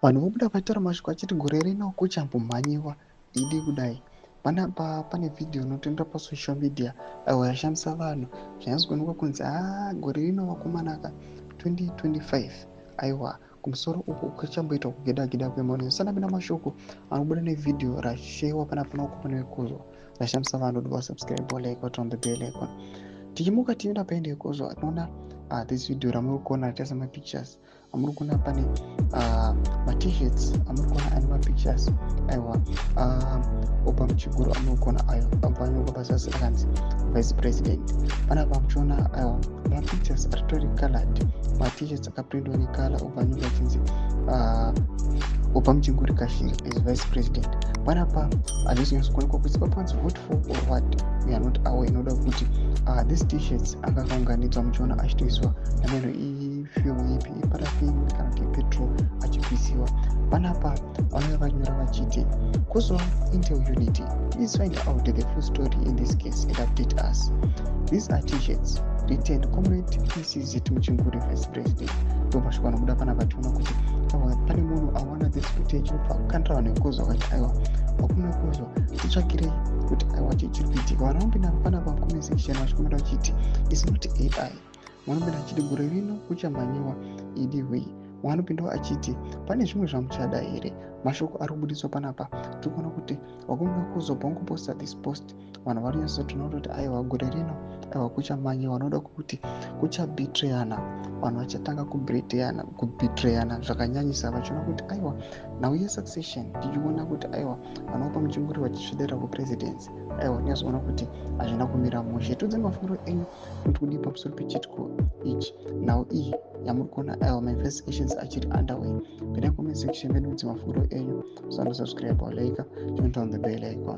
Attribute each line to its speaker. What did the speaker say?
Speaker 1: Vanhu vobuda vachitaura mashoko achiti gore rino kuchambomhanyiwa idi kudai. Panapa pane vhidhiyo inotenderera pasocial media aiwa yashamisa vanhu zvanyatsokuonekwa kunzi haa gore rino vakomanaka 2025 aiwa kumusoro uku kuchamboitwa kugeda geda kwemhando. Sanapinda mashoko anobuda nevhidhiyo rashewa panapa nakukomana vekuzwa rashamisa vanhu kuti vasubscribe, like, turn on the bell icon. Tichimuka tienda paende yekozwa tinoona this video ramuri kuona rataisa mapictures amuri kuona pane mat-shirts amuri kuona ane mapictures aiwa Oppah Muchinguri amuri kuona ayo panyorwa pazasi akanzi vice president. Panapa muchiona aiwa mapictures aritori colored, mat-shirts akaprintwa necolour, obva anyorwa achinzi Oppah Muchinguri Kashiri as vice president. Panapa hazvisi kuonekwa kuti papanzi vote for or what, we are not aware. Inoda kuti these t-shirts anga akaunganidzwa muchiona achitoiswa nameno ifuel ipi, iparaffin kana kuti ipetrol, achipisiwa. Panapa vanenge vanyora vachiti, "Kozwa Intel Unity, please find out the full story in this case and update us. These are t-shirts written Comrade PCZ Muchinguri vice president." Ndo mashoko anobuda panapa tiona kuti aiwa pane munhu awana this footage obva kukandira vanhu vekozwa akati aiwa vakomana vekozwa titsvakirei kuti aiwa chii chiri kuitika. Vanhu vanopinda panapa mucomment section vachikomenda vachiti is not AI. Vanopinda achiti gore rino kuchamhanyiwa idi wei. Vanopindawo achiti pane zvimwe zvamuchada here. Mashoko ari kubudiswa panapa tiri kuona kuti vakomana vekozwa pavangoposta this post vanhu vari nyatsotoona kuti aiwa gore rino aiwa kuchamhanyiwa. Vanoda kuti kuchabetrayana, vanhu vachatanga kubetrayana zvakanyanyisa vachiona kuti aiwa nhau yesuccession tichiona kuti aiwa vanopa Muchinguri vachiswedera kupresidency aiwa tinyatsoona kuti hazvina kumira mushe. Tiudze mafungiro enyu kuti kudii pamusoro pechitiko ichi, nhau iyi yamuri kuona aiwa mainvestigations achiri underway. Pinda comment section medu mudze mafungiro enyu. Usandosubscribe, like, turn on the bell icon.